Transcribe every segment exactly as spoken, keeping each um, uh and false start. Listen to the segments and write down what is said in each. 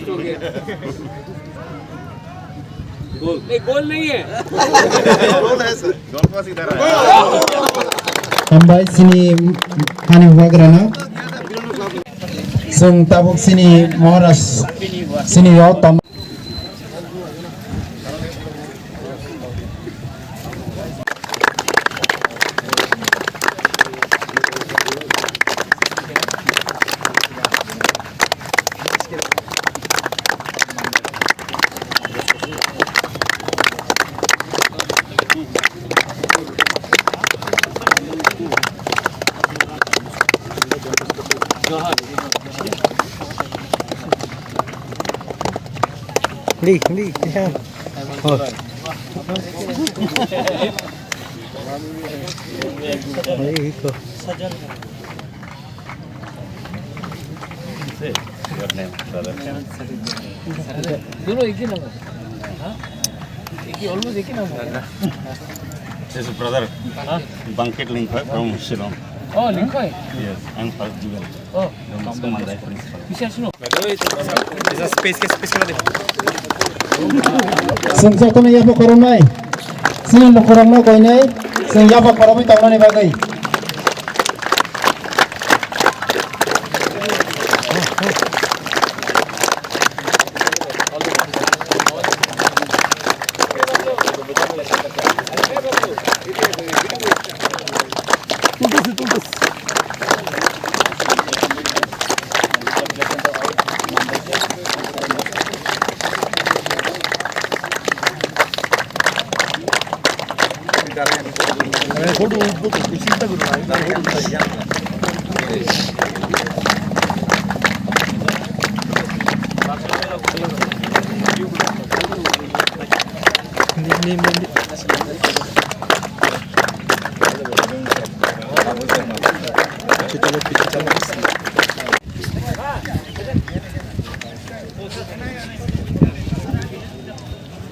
दोस्त हो गया। नहीं, गोल नहीं है। Hambai sini hani bubagrano. Chwng tabuk sini Maharaj sini o tom. Li, li, ya. Oh. Li, iko. Say your name, brother. दोनों एक ही नाम है। हाँ? एक ही, almost एक ही नाम है। This is brother. हाँ? Bangkit Lingkhoi from Shillong. Oh, Lingkhoi? Yes, I'm first jewel. Oh. Don Bosco Mandai principal. पीछे सुनो। Space के, space के दे। Chwng jotono yapha khoroknai. Chini lukurokno koinai chwng yapha khorokwi tongnani bagwi.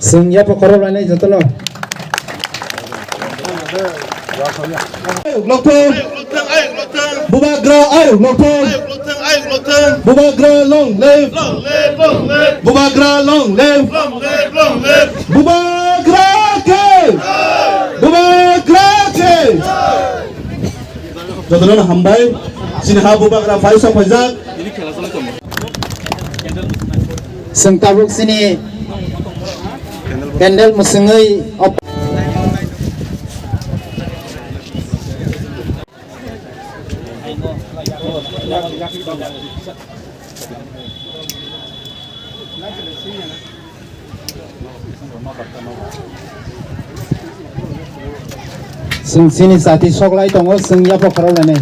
Chwng yapha khorok lainai jotono. Ayuk lokthung. Bubagra ayuk lokthung. Bubagra long live. Bubagra long live. Bubagra ke. Bubagra ke. Jotono hambai. Sini ha bubagra phaisa phaijak. Chwng tabuk sini candle mwswngwi op- Chwng chini chati soklai tongo, chwng yapha khorok lainai.